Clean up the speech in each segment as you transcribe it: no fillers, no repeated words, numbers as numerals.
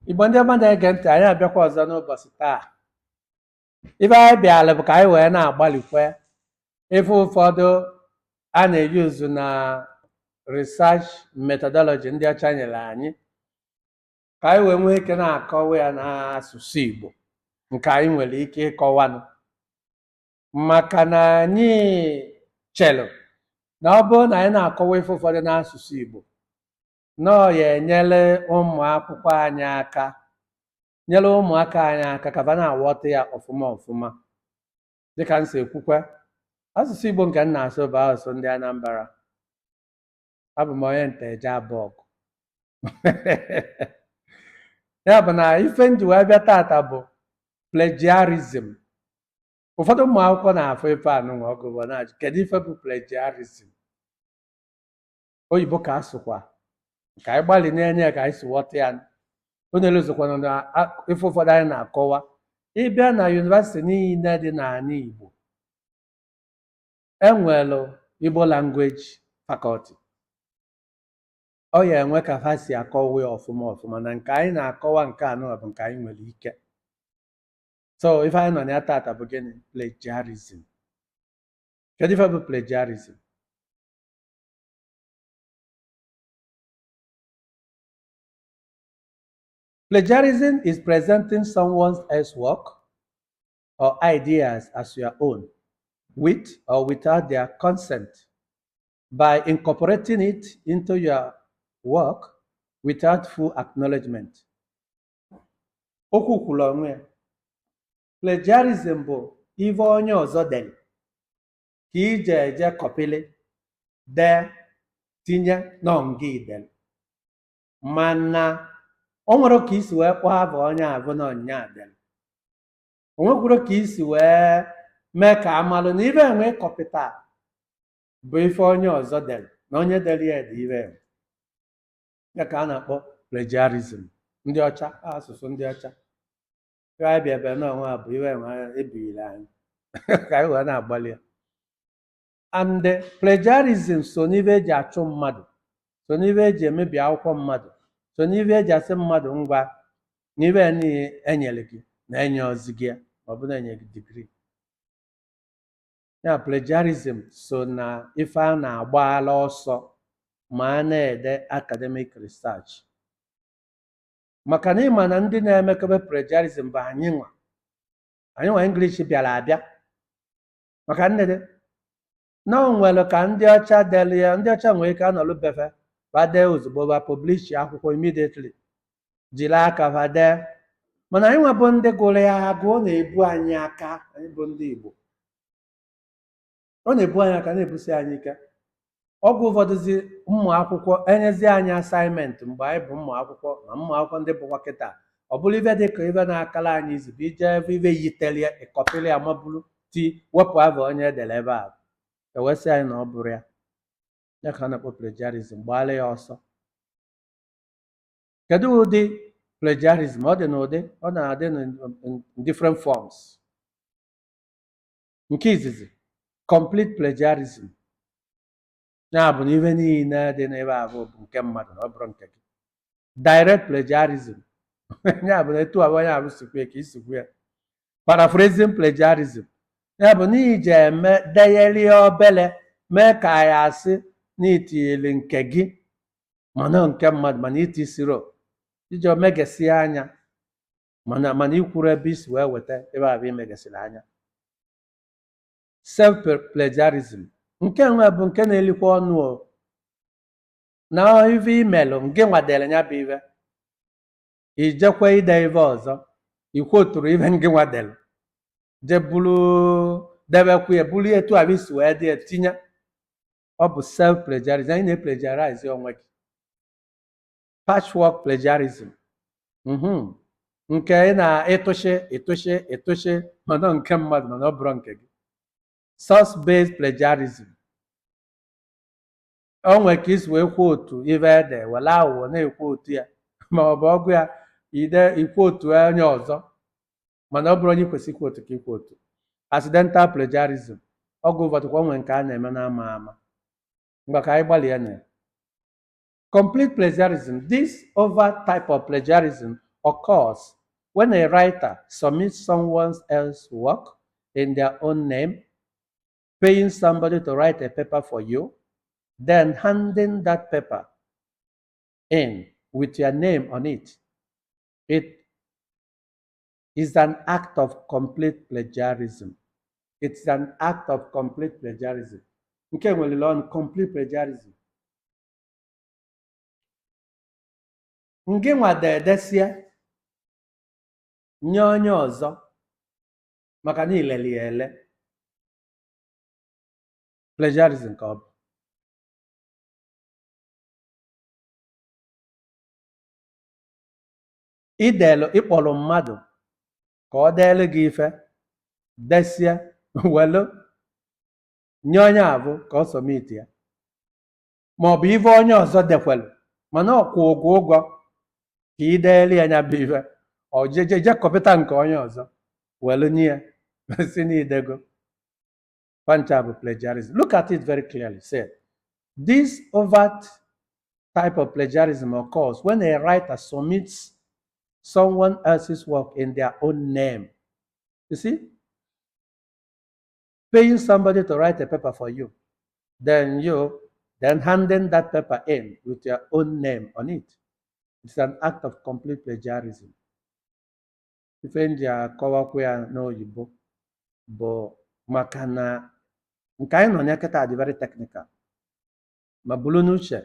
Igbo ndị ọma na-ege ntị, anyị abịakwa ọzọ n'ụbọchị taa. Ife anyị bịala bụ ka anyị wee na-agbalịkwe ife ụfọdụ a na-eyuzu na research methodology ndị ọcha nyere anyị, ka anyị wee nwee ike na-akọwa ya n'asụsụ Igbo nke anyị nwere ike ịkọwanụ, maka na anyị chelụ na ọ bụrụ na anyị na-akọwa ife ụfọdụ n'asụsụ Igbo, na ọ ya enyere ụmụ akwụkwọ anyị aka, nyere ụmụaka anyị aka ka fa na-aghọta ya ọfụma ọfụma. Dịka m si ekwukwe, asụsụ Igbo nke m na-asụ bụ asụsụ ndị Anambra. Abụ m onye Nteje Abọgụ. Ya bụ na ife m ji wee bịa tata bụ plagiarism. Ụfọdụ ụmụ akwụkwọ na-afụ ife anụnwa ọgụ bụ na-ajụ, kedu ife bụ plagiarism? Oyibo ka asụkwa, ka anyị gbalị na-enye ya ka anyị si ghọta ya. Onye lụzokwana na ife ụfọdụ anyị na-akọwa, ịbịa na yunivasịtị niile dị n'ala Igbo, enwelu Igbo language faculty. Ọ ya enwe ka fa si akọwa ya ọfụma ọfụma na nke anyị na-akọwa nke anụwa bụ nke anyị nwere ike. So ife anyị nọ na ya tata bụ gịnị? Plagiarism. Kedu ife bụ plagiarism? Plagiarism is presenting someone else's work or ideas as your own, with or without their consent, by incorporating it into your work without full acknowledgement. Okwu kwuru onwe ya. Plagiarism bụ ife onye ọzọ dere ka ije eje kọpịlị dee tinye nọ ngị dere, mana o nwere ka isi wee kpọọ abụ onye abụ na ọnya dere, o nwekwuru ka isi wee mee ka amalụ na ife enwe kọpịta bụ ife onye ọzọ dere, na onye dere ya dị ife enwe. Ya ka a na-akpọ plagiarism. Ndị ọcha, asụsụ ndị ọcha. Ife anyị bịa bịa n'onwe a bụ ife enwe ebiri anyị ka anyị wee na-agbalị ya. And plagiarism so n'ife eji achụ mmadụ, so n'ife eji emebi akwụkwọ mmadụ, so n'ife eji asị mmadụ ngwa n'ife niile enyere gị na enye ozi gị ya, ma ọ bụ na enye gị degree ya. Plagiarism so na ife a na-agbala ọsọ ma a na-ede academic research, maka na ịma na ndị na-emekebe plagiarism bụ anyị nwa, anyị nwa English bịara abịa. Maka nnede na o nwere ka ndị ọcha dere ya, ndị ọcha nwere ike anọlụ befe fa dee ozugbo, ba publish akwụkwọ immediately, jiri aka fa dee. Mana anyị nwa bụ ndị gụrụ ya agụ, ọ na-ebu anyị aka. Anyị bụ ndị Igbo, ọ na-ebu anyị aka, na-ebusi anyị ike. Ọgwụ ụfọdụzi ụmụ akwụkwọ enyezi anyị assignment mgbe anyị bụ ụmụ akwụkwọ, na ụmụ akwụkwọ ndị bụkwa kịta, ọ bụrụ ife dị ka ife na-akala anyị izu bụ ije ebe ife yitere ya, ịkọpịrị ya, mabụrụ ti wepụ abụ onye edere ebe a, ewesị anyị na ọ bụrụ ya. Ya ka a na-akpọ plagiarism. Gbaala ya ọsọ. Kedu ụdị plagiarism? Ọ dị n'ụdị, ọ na-adị in different forms. Nke izizi, complete plagiarism, ya bụ na ife niile dị n'ebe a bụ nke mmadụ, na ọ bụrụ nke gị. Direct plagiarism, ya bụ na etu abụ onye abụ sikwu ya ka isikwu ya. Paraphrasing plagiarism, ya bụ na iji eme deyelie obele mee ka ya asị na itinyere nke gị mana nke mmadụ, mana itisiro iji omegesị anya, mana ikwuru ebe isi wee weta ebe abụ imegesịrị anya. Self plagiarism, nke nwe bụ nke na-elikwa ọnụ o na ife imelụ nke nwadere ya bụ ife, ijekwa ide ife ọzọ, ikwoturu ife nke nwadere, je buru debekwa ya, buru etu abụ isi wee dị ya tinye. Ọ bụ self plagiarism, anyị na-eplagiarize onwe gị. Patchwork plagiarism, nke ị na-ịtụshi ịtụshi ịtụshi mana nke mmadụ, mana ọ bụrụ nke gị. Source based plagiarism, o nwere ka isi wee kwuo otu ife ede, were aghụghọ na-ekwu otu ya, ma ọ bụ ọgụ ya ide ikwu otu onye ọzọ, mana ọ bụrụ onye kwesịrị ikwu otu ka ikwu otu. Accidental plagiarism, ọgụ ụfọdụ kwa nwere nke a na-eme n'ama ama. Ngwa, ka anyị gbalịa na ya. Complete plagiarism. This overt type of plagiarism Occurs when a writer submits someone else's work in their own name, paying somebody to write a paper for you, then handing that paper in with your name on it. It is an act of complete plagiarism. It's an act of complete plagiarism. Nke nwere ọnụ complete plagiarism. Ngị nwa dedesie nye onye ọzọ maka na ileli ya ele, plagiarism ka ọ bụ. Idelu ịkpọrọ mmadụ ka ọ deelu gị ife, desie welu nye onye abụ ka ọ submit ya, ma ọ bụ ife onye ọzọ dekwelu mana ọ kwụ ụgwọ ụgwọ ka ị deelu ya nya bụ ife, ọ jeje je kọpịta nke onye ọzọ welu nye ya si na idego. Pancha bụ plagiarism. Look at it very clearly. Say, this overt type of plagiarism occurs when a writer submits someone else's work in their own name. You see, paying somebody to write a paper for you, then you then handing that paper in with your own name on it. It's an act of complete plagiarism. Ife m ji akọwakwa ya n'oyibo bụ maka na nke anyị nọ na kịta dị very technical, ma buru n'uche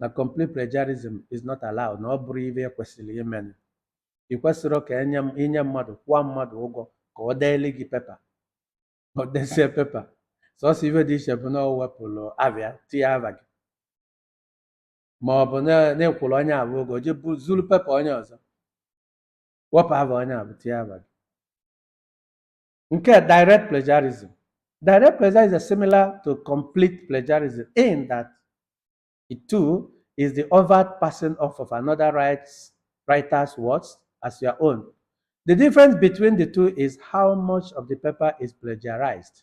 na complete plagiarism is not allowed, na ọ bụrụ ife ekwesịrị ime. Ị kwesịrị ka enye inye mmadụ, kwụọ mmadụ ụgwọ ka ọ deeli gị paper, ọ desie paper, sọsọ ife dị iche bụ na ọ wepụrụ avịa tinye ava gị, ma ọ bụ na ịkwụrụ onye abụ ụgwọ jee zuru paper onye ọzọ, wepụ ava onye abụ tinye ava gị. Nke direct plagiarism. Direct plagiarism is similar to complete plagiarism in that it too is the overt passing off of another writer's words as your own. The difference between the two is how much of the paper is plagiarized.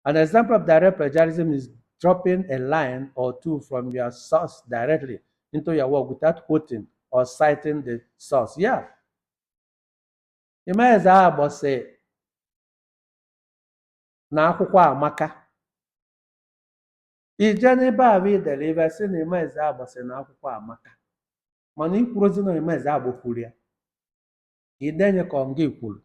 An example of direct plagiarism is dropping a line or two from your source directly into your work without quoting or citing the source. Yeah. Eze Agbọ na akwụkwọ amaka, ije n'ebe a bụ idere ibe sị na Eze Agbọ sị na akwụkwọ amaka, mana ikwurozi na Eze Agbọ kwuru ya, idenye ka ọ gị kwuru.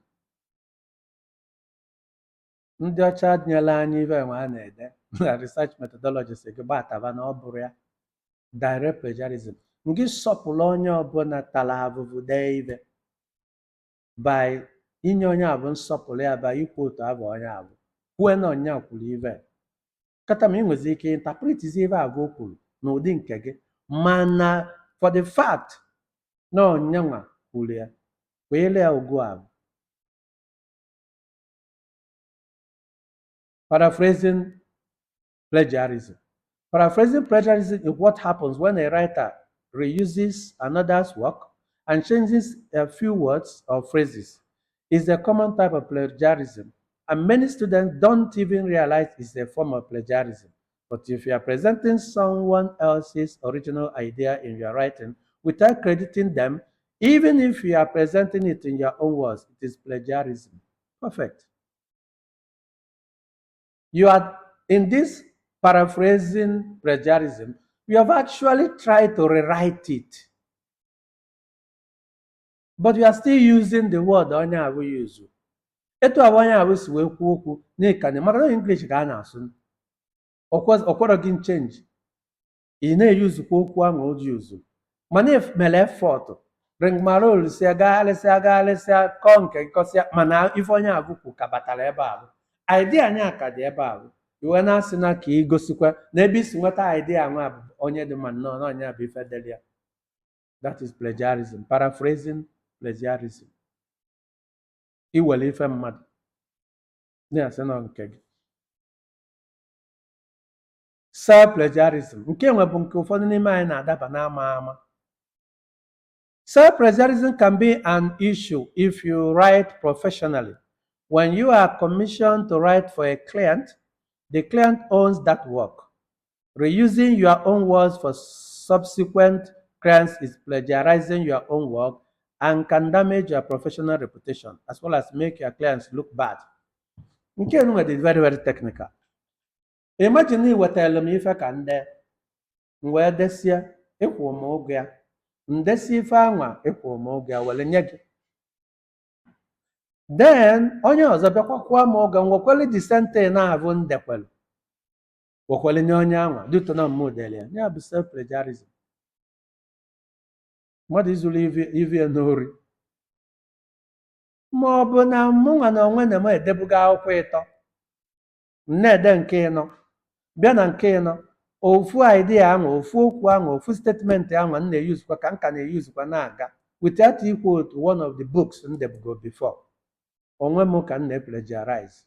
Ndị ọcha nyere anyị ife nwe a na-ede na research methodology si gị gbataba na ọ bụrụ ya direct plagiarism. Ngị sọpụrụ onye ọbụla tara avụvụ dee ife by inye onye abụ nsọpụrụ ya, by ikwu otu abụ onye abụ kwue na ọnya kwuru ife kata, ma ị nwezi ike interpretizi ife abụ o kwuru n'ụdị nke gị, mana for the fact na ọnyanwa kwuru ya, kweere ya ugwu abụ. Paraphrasing plagiarism. Paraphrasing plagiarism is what happens when a writer reuses another's work and changes a few words or phrases. It's a common type of plagiarism, and many students don't even realize it's a form of plagiarism. But if you are presenting someone else's original idea in your writing without crediting them, even if you are presenting it in your own words, it is plagiarism. Perfect. You are in this paraphrasing plagiarism, you have actually tried to rewrite it. But you are still using the word onye abụ use. Etu abụ onye abụ si wee kwuo okwu n'ịkanye maka na English ka a na-asụ, ọkwọrọ gị change, ị na-eyuzukwa okwu ahụ o ji uzu, mana mere effort rigmarole si gagharịsịa gagharịsịa kọọ nke gị kọsịa, mana ife onye abụ kwu ka batara ebe ahụ, idea anyị ka dị ebe ahụ, iwe na-asị na ka ị gosikwa na ebe isi nweta idea nwa bụ onye dị mma nnọọ na onye bụ ife dere ya. That is plagiarism, paraphrasing plagiarism. Iwere ife mmadụ na-asị nọ nke gị. Self plagiarism, nke nwe bụ nke ụfọdụ n'ime anyị na-adaba n'ama ama. Self plagiarism can be an issue if you write professionally. When you are commissioned to write for a client, the client owns that work. Reusing your own words for subsequent clients is plagiarizing your own work and can damage your professional reputation as well as make your clients look bad. Nke nwa dị very, very technical. Imagine ị wetara m ife ka nde, m wee desie, ịkwụ m ụgwọ ya, ndesi ife anwa ịkwụ m ụgwọ ya were nye gị. Then onye ọzọ bịakwa kwụọ m ụgwọ, m wekwele the same thing na-abụ ndekwelu wekwele nye onye anwa due to na mụ dere ya. Ya bụ self plagiarism. Mmadụ izuru ive ya n'ori, ma ọ bụ na mụnwa na onwe na m edebugo akwụkwọ ịtọ, m na-ede nke ịnọ, bịa na nke ịnọ, ofu idea anwa, ofu okwu anwa, ofu statement anwa m na-eyuzukwa ka m ka na-eyuzukwa na-aga without ikwu otu one of the books m debugo before. Onwe m ka m na-plagiarize.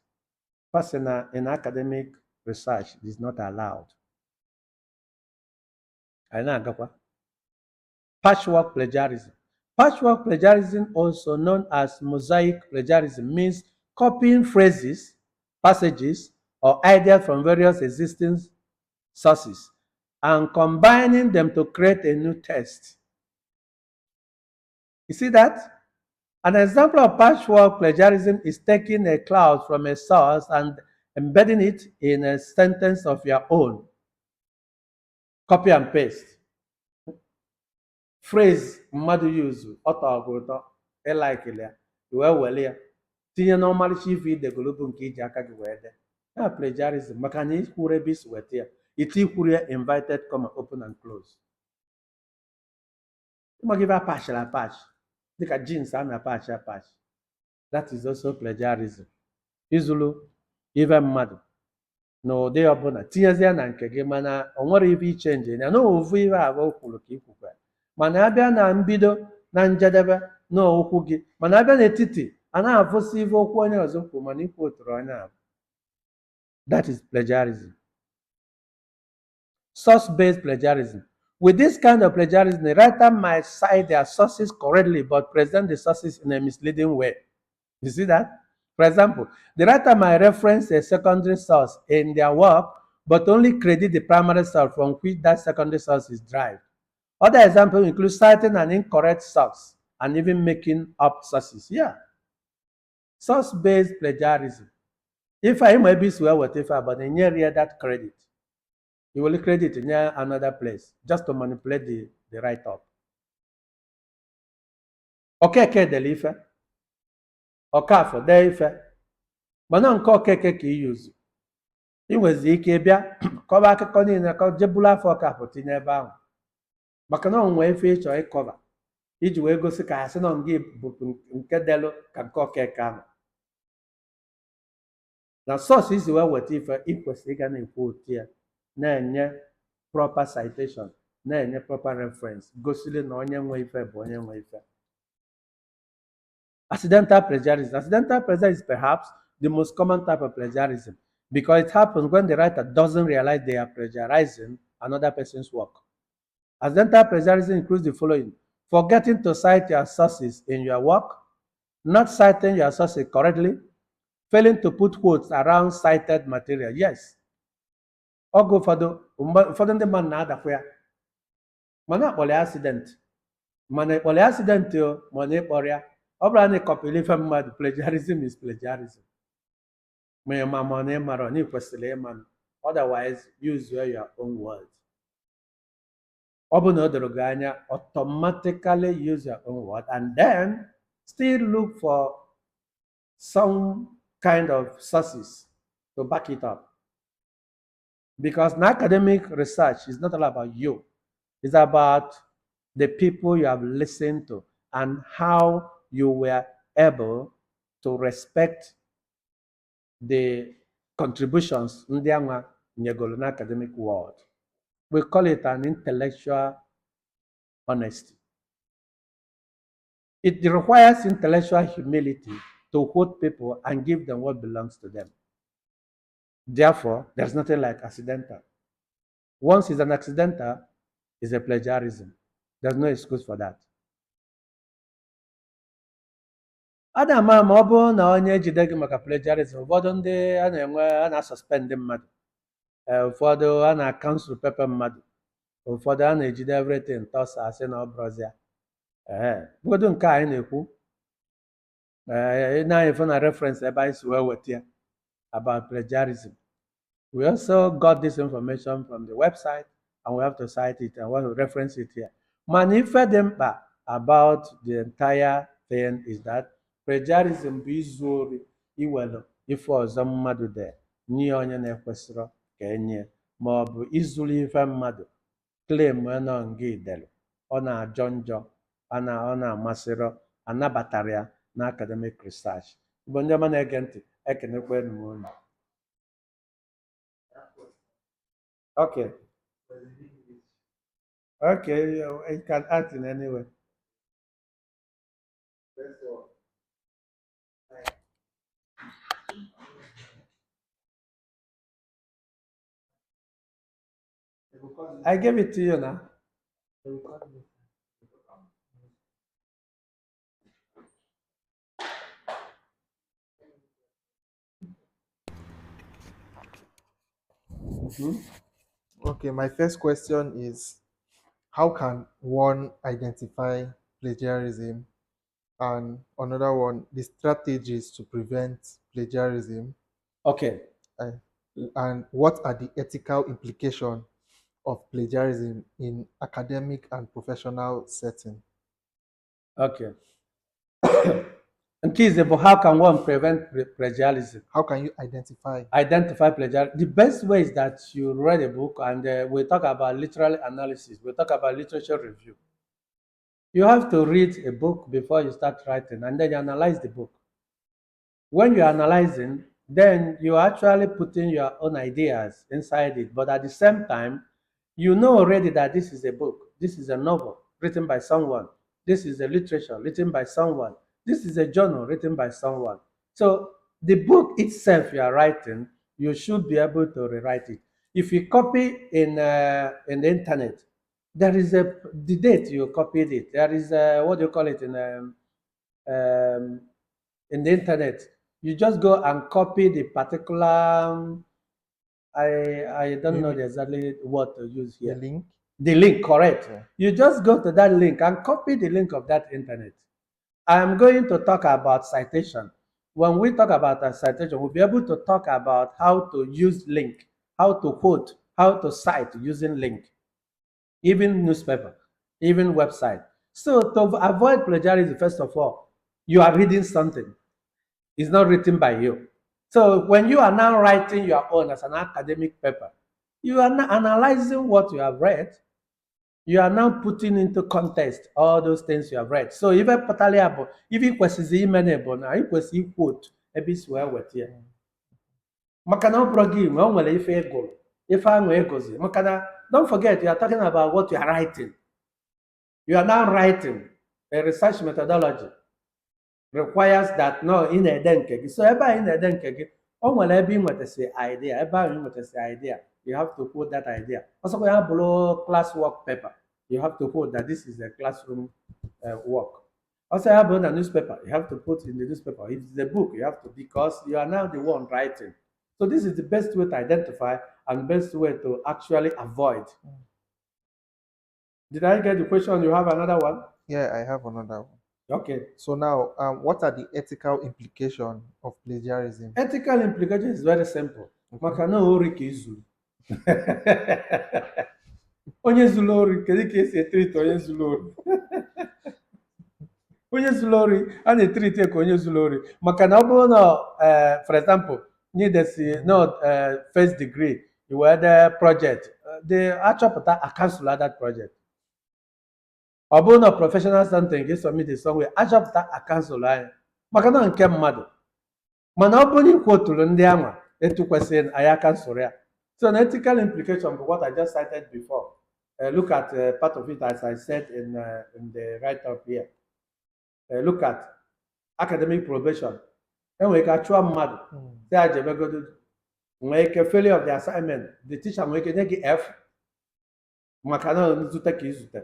Person na in academic research is not allowed. Anyị na-agakwa. Patchwork plagiarism. Patchwork plagiarism, also known as mosaic plagiarism, means copying phrases, passages, or ideas from various existing sources and combining them to create a new text. You see that? An example of patchwork plagiarism is taking a clause from a source and embedding it in a sentence of your own. Copy and paste. Phrase mmadụ use ọ tọọ gị ụtọ, ịlikeli ya, i wee were ya tinye n'ọmarịcha ife idegolo bụ nke iji aka gị wee dee. Ya plagiarism, maka na ikwuru ebe isi weta ya, ite ikwuru ya inverted comma, open and close. Ịmaghị ife apachiri apach, dịka jeans a na-apach apach. That is also plagiarism. Izulu ife mmadụ n'ụdị ọbụla tinyezie na nke gị, mana o nwere ife ichange ya na ofu ife abụọ o kwuru ka ikwukwe, mana abịa na mbido na njedebe na okwu gị, mana abịa n'etiti a na-afụsị ife okwu onye ọzọ kwuru, mana ikwu oturu onye ahụ. That is plagiarism. Source-based plagiarism. With this kind of plagiarism, the writer might cite their sources correctly but present the sources in a misleading way. You see that? For example, the writer might reference a secondary source in their work but only credit the primary source from which that secondary source is derived. Other examples include citing an incorrect source and even making up sources. Yeah. Source-based plagiarism. If I maybe swear what if I but nye that credit, you will credit in another place just to manipulate the write-up. Okeke dere ife, Okafọ dee ife, mana nke Okeke ka i yuzu. Ị nwezi ike bịa kọba akụkọ niile ka jebulu afọ Okafọ tinye ebe ahụ, maka na o nwee ife ịchọ ịcover iji wee gosi ka asị na gị bụ nke delụ ka nke Okeke ahụ. Na source isi wee weta ife, ị kwesịrị ịga na-ekwu otu ya, na-enye proper citation, na-enye proper reference, gosiri na onye nwe ife bụ onye nwe ife. Accidental plagiarism. Accidental plagiarism is perhaps the most common type of plagiarism because it happens when the writer doesn't realize they are plagiarizing another person's work. Accidental plagiarism includes the following: forgetting to cite your sources in your work, not citing your sources correctly, failing to put quotes around cited material. Yes. Oge ụfọdụ ụfọdụ ndị mmadụ na-adakwa ya, mana akpọrọ ya accident, mana ịkpọrọ ya accident o, mana ịkpọrọ ya, ọ bụrụ na ịcopyrị ife mmadụ, plagiarism is plagiarism. Ma ị ma ma na ị mara na ị kwesịrị ịma, otherwise use your own words. Ọ bụ na o doro gị anya, automatically use your own word and then still look for some kind of sources to back it up, because an academic research is not all about you. It's about the people you have listened to and how you were able to respect the contributions ndị anwa nyegoro na academic world. We call it an intellectual honesty. It requires intellectual humility to quote people and give them what belongs to them. Therefore, there's nothing like accidental. Once it's an accidental, it's a plagiarism. There's no excuse for that. A na-ama ama ọ bụrụ na onye ejide gị maka plagiarism, ụfọdụ ndị a na-enwe, a na-asuspend mmadụ, ụfọdụ a na-acancel paper mmadụ, ụfọdụ a na-ejide everything tọsa asị na ọ bụrụzi ya. Ee, bụgodu nke a anyị na-ekwu, ee, na anyị na reference ebe anyị si wee weta ya about plagiarism. We also got this information from the website and we have to cite it and want to reference it here. Mana ife dị mkpa about the entire thing is that plagiarism bụ izu ori, iwelu ife ọzọ mmadụ dee nye onye na-ekwesịrọ ka enye, ma ọ bụ izuru ife mmadụ claim nọ nga idelu. Ọ na-ajọ njọ, ọ na-amasịrọ anabatara ya na academic research. Igbo ndị ọma na-ege ntị, ekenekwenu m unu. Okay, you can act in any way. First one. I gave it to you now. Okay, my first question is, how can one identify plagiarism? And another one, the strategies to prevent plagiarism. And what are the ethical implications of plagiarism in academic and professional setting? Okay. Nke izi bụ, how can one prevent plagiarism? How can you identify? Identify plagiarism. The best way is that you read a book, and we talk about literary analysis, we talk about literature review. You have to read a book before you start writing, and then you analyze the book. When you're analyzing, then you're actually putting your own ideas inside it. But at the same time, you know already that this is a book, this is a novel written by someone, this is a literature written by someone, this is a journal written by someone. So the book itself you are writing, you should be able to rewrite it. If you copy in the internet, there is a the date you copied it. There is a, what do you call it in the internet? You just go and copy the particular. I don't know Maybe the exactly what to use the here. link? The link, correct. Yeah. You just go to that link and copy the link of that internet. I am going to talk about citation. When we talk about a citation, we'll be able to talk about how to use link, how to quote, how to cite using link, even newspaper, even website. So to avoid plagiarism, first of all, you are reading something. It's not written by you. So when you are now writing your own as an academic paper, you are now analyzing what you have read. You are now putting into context all those things you have read. So ife pụtara ya bụ ife ị kwesịrị ime na bụ na ị kwesịrị iquote ebe isi wee weta ya. Maka na ọ bụrụ gị nwe, o nwere ife ị gụrụ, ife ahụ ịgụzi. Maka na don't forget, you are talking about what you are writing. You are now writing a research methodology requires that no ị na-ede nke gị. So ebe a ị na-ede nke gị, o nwere ebe ị nwetasị idea, ebe ahụ ị nwetasị idea, you have to quote that idea. Ọsọkwa ya bụrụ class work paper, you have to quote that this is a classroom work. Also ya bụrụ na newspaper, you have to put in the newspaper. If it's a book, you have to, because you are now the one writing. So this is the best way to identify and best way to actually avoid. Did I get the question? You have another one? Yeah, I have another one. Okay. So now, what are the ethical implications of plagiarism? Ethical implication is very simple. Okay. Maka na ori ka izuru. Onye zuru ori, kedu ka esi etreat onye zuru ori? Onye zuru ori, a na-etreat ya ka onye zuru ori. Maka na ọ bụrụ na, for example, n'idesi no first degree, i wee dee project, the achọpụta, acancel that project. Ọ bụrụ na professional something gị submit somewhere, achọpụta, acancel anya. Maka na nke mmadụ. Mana ọ bụrụ na ikwoturu ndị anwa etu kwesịrị, anyị acancel ya. So an ethical implication bụ what I just cited before. Look at part of it as I said in the write-up here. Look at academic probation. Enwere ike achụọ mmadụ si ya jebegodo. Nwee ike failure of the assignment. The teacher nwere ike nye gị F maka na nzute ka izute.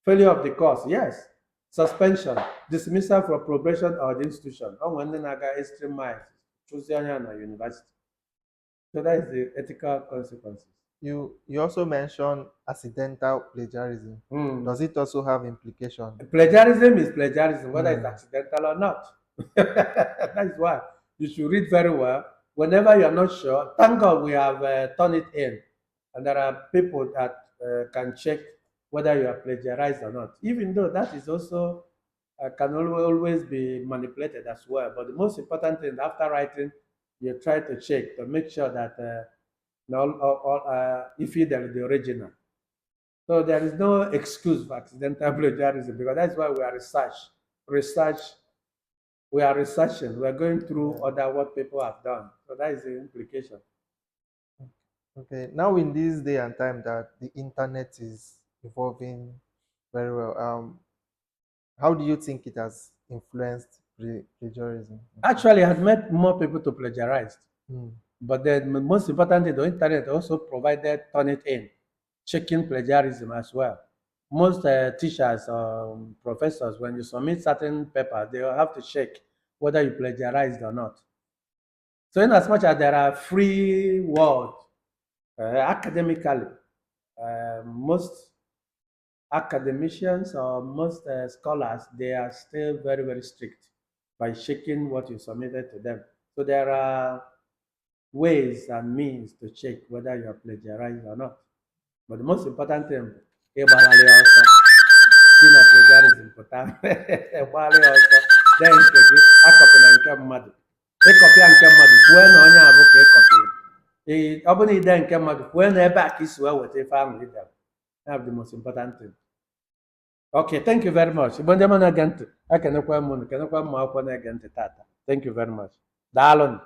Failure of the course, yes. Suspension, dismissal from probation or the institution. Ọ nwere ndị na-aga extreme miles, chụzie anya na university. So that is the ethical consequences. You also mentioned accidental plagiarism. Does it also have implication? Plagiarism is plagiarism, whether it's accidental or not. That is why you should read very well. Whenever you are not sure, thank God we have Turnitin, and there are people that can check whether you are plagiarized or not. Even though that is also can always be manipulated as well. But the most important thing, after writing, you try to check to make sure that all, if you the original. So there is no excuse for accidental plagiarism, because that's why we are research, research. We are researching. We are going through other what people have done. So that is the implication. Okay. Now in this day and time that the internet is evolving very well, how do you think it has influenced plagiarism? Actually, it has made more people to plagiarize. But then the most important thing, the internet also provided Turnitin, checking plagiarism as well. Most teachers or professors, when you submit certain paper, they will have to check whether you plagiarized or not. So in as much as there are free world, academically, most academicians or most scholars, they are still very, very strict by checking what you submitted to them. So there are ways and means to check whether you are plagiarized or not. But the most important thing, ịgbalị ọsọ si na plagiarism pụta, gbalị ọsọ dee nke gị, akọpịna nke mmadụ. Ịkọpịa nke mmadụ, kwue na onye abụ ka ịkọpịrị. Ee, ọ bụrụ na ide nke mmadụ, kwue na ebe a ka isi wee weta ife ahụ ị dere. That's the most important thing. Okay, thank you very much. Igbo ndị ọma na-ege ntị, ekenekwa m unu, kenekwa ụmụ akwụkwọ na-ege ntị tata. Thank you very much. Daalụnụ.